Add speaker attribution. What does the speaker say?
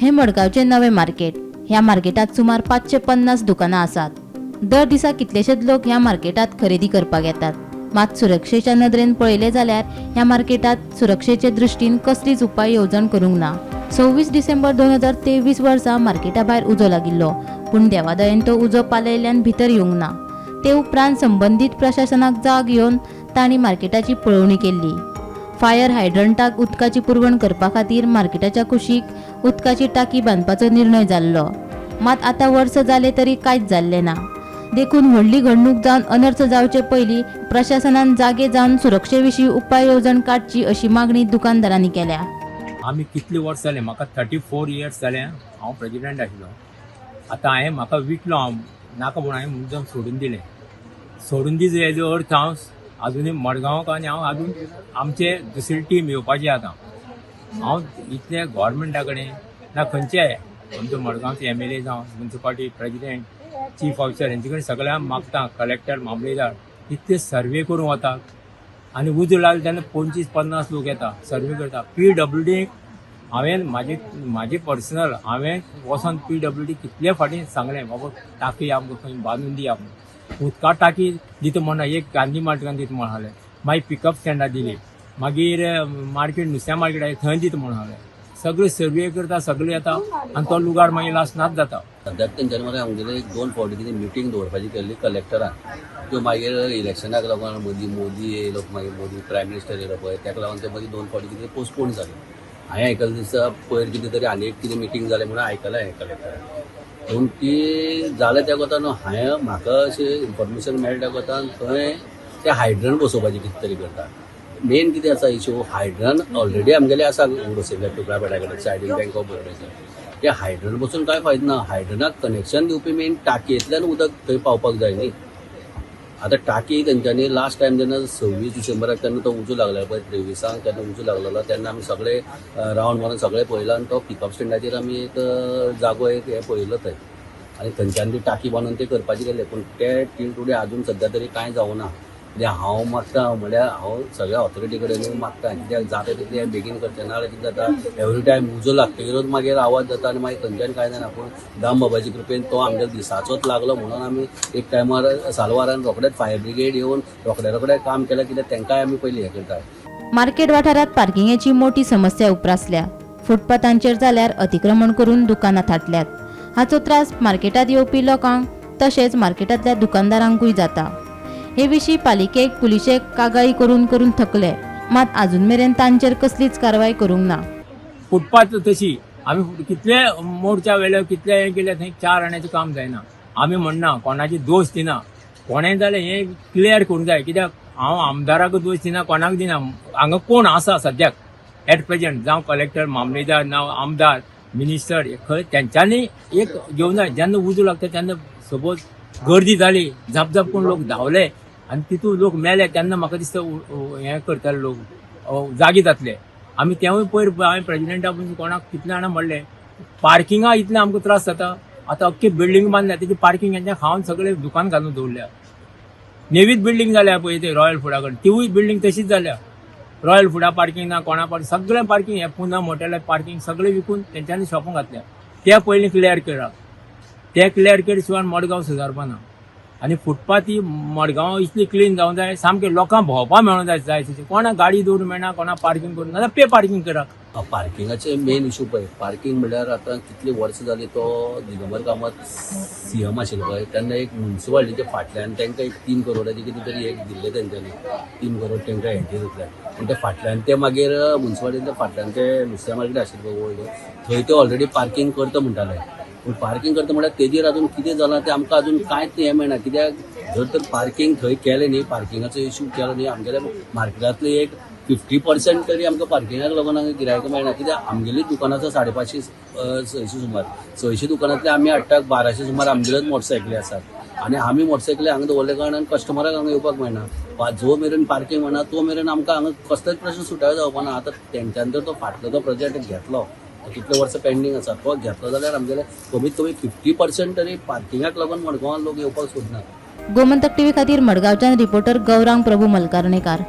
Speaker 1: हें मडगांवचें नवें मार्केट. ह्या मार्केटांत सुमार 550 दुकानां आसात. दर दिसा कितलेशेच लोक ह्या मार्केटांत खरेदी करपाक येतात. मात सुरक्षेच्या नदरेन पळयलें जाल्यार ह्या मार्केटांत सुरक्षेचे दृश्टीन कसलीच उपाय येवजण करूंक ना. 26 डिसेंबर 2023 वर्सा मार्केटा भायर उजो लागिल्लो, पूण देवादयेन तो उजो पालयल्ल्यान भितर येवंक ना. ते उपरांत संबंदीत प्रशासनाक जाग येवन तांणी मार्केटाची पळोवणी केल्ली. फायर हायड्रंटाक उदकाची पुरवण करपा खातीर मार्केटाच्या कुशीक उदकाची टाकी बांदपाचो निर्णय जाल्लो. मात आतां वर्स जालें तरी कांयच जाल्लें ना. देखून व्हडली घडणूक जावन अनर्थ जावचे पयलीं प्रशासनान जागे जावन सुरक्षे विशीं उपाय येवजण काडची अशी मागणी दुकानदारांनी केल्या.
Speaker 2: आमी कितले वर्स जाले, म्हाका 34 इयर्स जाले हांव प्रेजिडेंट आशिल्लो. आतां हांवें म्हाका विकलो, हांव नाका म्हणून हांवें मुद्दम सोडून दिलें. सोडून दिलें हेजो अर्थ हांव आजुनूय मडगांवाक आनी हांव आजून आमचे दुसरी टीम येवपाची. आतां हांव इतले गोवोरमेंटा कडेन ना खंयचे आमचो मडगांवचे एमएलए जावं म्युन्सिपाल्टी प्रेजिडेंट, चीफ ऑफिसर हेंचे कडेन सगळ्यांक मागता, कलेक्टर, मामलेदार, इतले सर्वे करूंक वता आनी उजो लागलो तेन्ना 25-50 लोक येता, सर्वे करता. पीडब्ल्यूडी हांवें म्हाजे पर्सनल हांवें वचोन पीडब्ल्यूडी कितले फाटीं सांगलें, बाबा टाकी आमकां खंय बांदून दिया म्हणून. उदका टाकी दिता म्हणून एक गांधी मार्केटान दिता म्हणून हालें, मागीर पिकअप स्टँडार दिली, मागीर मार्केट नुस्त्या मार्केट आसा थंय दिता म्हणून हालें. सगळे सर्वे करता, सगळे येता आनी तो लुगार मागीर लास्ट नाच जाता.
Speaker 3: सद्याक तेंच्यांनी मरे आमगेले एक दोन फावटी कितें मिटींग दवरपाची केल्ली कलेक्टरान. त्यो मागीर इलेक्शनाक लागून मदीं मोदी येयलो, मागीर मोदी प्रायम मिनिस्टर येयलो पळय, ताका लागून ते मदीं दोन फावटी कितें पोस्टपोन जालें. हांवें आयकलें दिसा पयर कितें तरी आनी एक कितें मिटींग जालें म्हणून आयकलें हांवें कलेक्टरान. पूण ती जालें त्या कोतान हांवें म्हाका अशें इन्फॉर्मेशन मेळ्ळें त्या कोतान थंय ते हायड्रन बसोवपाचें कितें तरी करता. मेन कितें आसा इशू, हायड्रन ऑलरेडी आमगेले आसा बसयल्ले टुकडापेडा कडेन सायडीन बँक ऑफ बरोडाच्या. ते हायड्रन बसून कांय फायदो ना. हायड्रनाक कनेक्शन दिवपी मेन टाकयेंतल्यान उदक थंय पावपाक जाय न्ही. आतां टाकी तेंच्यांनी लास्ट टायम जेन्ना 26 डिसेंबराक तेन्ना तो उजो लागलेलो पळय, 23आंक तेन्ना उजो लागलेलो तेन्ना आमी सगळे रावंड मारून सगळे पळयला आनी तो पिकअप स्टँडाचेर आमी एक जागो एक हें पळयलो थंय आनी थंयच्यान ती टाकी बांदून ते करपाचे गेले, पूण ते टील टुडे आजून सद्या तरी कांय जावना. कित्याक हांव मागता म्हळ्यार हांव सगळ्या ऑथॉरिटी कडेन मागता, कित्याक जाता तितलें बेगीन करचें ना जाल्यार कितें जाता, एवरी टायम उजो लागतकीरूच मागीर आवाज जाता आनी मागीर खंयच्यान कांय जायना. पूण दाम बाबाचे कृपेन तो आमच्या दिसाचोच लागलो म्हणून आमी एक टायमार सालवारान रोखडेच फायर ब्रिगेड येवन रोखडे रोखडे काम केलें, कित्याक तांकांय आमी पयलीं हें करता.
Speaker 1: मार्केट वाठारांत पार्किंगेची मोठी समस्या उप्रासल्या. फुटपाथांचेर जाल्यार अतिक्रमण करून दुकानां थाटल्यात. हाचो त्रास मार्केटांत येवपी लोकांक तशेंच मार्केटांतल्या दुकानदारांकूय जाता. हे विशीं पालिकेक, पुलिशेक कागाळी करून करून थकले, मात आजून मेरेन तांचेर कसलीच कारवाय करूंक ना.
Speaker 2: फुटपाथ तशी आमी कितले मोर्चा वेले, कितले हें केलें, थंय चार आण्याचें काम जायना. आमी म्हणना कोणाची दोश दिना, कोणें जाल्यार हें क्लियर करूंक जाय. कित्याक हांव आमदाराक दोश दिना, कोणाक दिना. हांगा कोण आसा सद्याक एट प्रेझेंट, जावं कलेक्टर, मामलेदार, ना आमदार, मिनिस्टर, खंय तेंच्यांनी एक घेवन जाय. जेन्ना उजो लागता तेन्ना सपोज गर्दी जाली, झाप झाप करून लोक धांवले आनी तितून लोक मेले, तेन्ना म्हाका दिसता हें करतले लोक, जागे जातले. आमी तेवूय पयर हांवें प्रेजिडेंटा पसून कोणाक कितले जाणां म्हणलें, पार्किंगा इतलें आमकां त्रास जाता. आतां अख्खी बिल्डींग बांदल्या, तेजी पार्किंग हेंच्या खावन सगळे दुकान घालून दवरल्या. नेवीच बिल्डींग जाल्या पळय ते रॉयल फुडा कडेन, तिवूय बिल्डींग तशीच जाल्या. रॉयल फुडा पार्किंग ना, कोणा पार्किंग, सगळें पार्किंग हे पुना हॉटेला पार्किंग सगळें विकून तेंच्यांनी शॉपां घातल्या. ते पयलीं क्लियर करा. ते क्लियर केले शिवाय मडगांव सुदारपा ना. आनी फुटपाथ ही मडगांव इतली क्लीन जावंक जाय, सामकें लोकांक भोंवपा मेळोंक जाय. जाय तशें कोणाक गाडी दवरूंक मेळना, कोणाक पार्किंग करूंक ना, पे पार्किंग करा.
Speaker 3: पार्किंगाचे मेन इशू पळय, पार्किंग म्हणल्यार आतां कितली वर्सां जालीं, तो दिगंबर कामत सीएम आशिल्लो पळय तेन्ना एक मुन्सिपालिटीच्या फाटल्यान तांकां एक 3 करोडाची कितें तरी एक दिल्लें तेंच्यांनी, 3 करोड तांकां हेंचेर दितले. पूण ते फाटल्यान ते मागीर मुन्सिपालिटीच्या फाटल्यान ते नुस्त्या मार्केट आशिल्लें पळय ओल्ड, थंय ते ऑलरेडी पार्किंग करता म्हणटाले. पूण पार्किंग करता म्हणल्यार तेजेर अजून कितें जालां तें आमकां अजून कांयच हें मेळना. कित्याक जर तर पार्किंग थंय केलें न्ही, पार्किंगाचो इशू केलो न्ही, आमगेल्या मार्केटांतले एक 50% तरी आमकां पार्किंगाक लागून हांगा गिरायकां मेळना. कित्याक आमगेली दुकानां आसा 550, 600 सुमार. 600 दुकानांतले आमी हाडटा 1200 सुमार आमगेल्योच मोटरसायकली आसात आनी आमी मोटरसायकली हांगा दवरल्या कारणान कस्टमराक हांगा येवपाक मेळना. जो मेरेन पार्किंग मेळना तो मेरेन आमकां हांगा कसलोच प्रश्न सुटावे जावपा ना. आतां तेंच्यान जर तो फाटलो तो प्रोजेक्ट घेतलो, तो कितले वर्सां पेंडींग आसा, तो घेतलो जाल्यार आमगेले कमीत कमी 50% तरी पार्किंगाक लागून मडगांवान लोक येवपाक सोदना.
Speaker 1: गोमंतक टीव्ही खातीर मडगांवच्यान रिपोर्टर गौरांग प्रभू मलकारणेकार.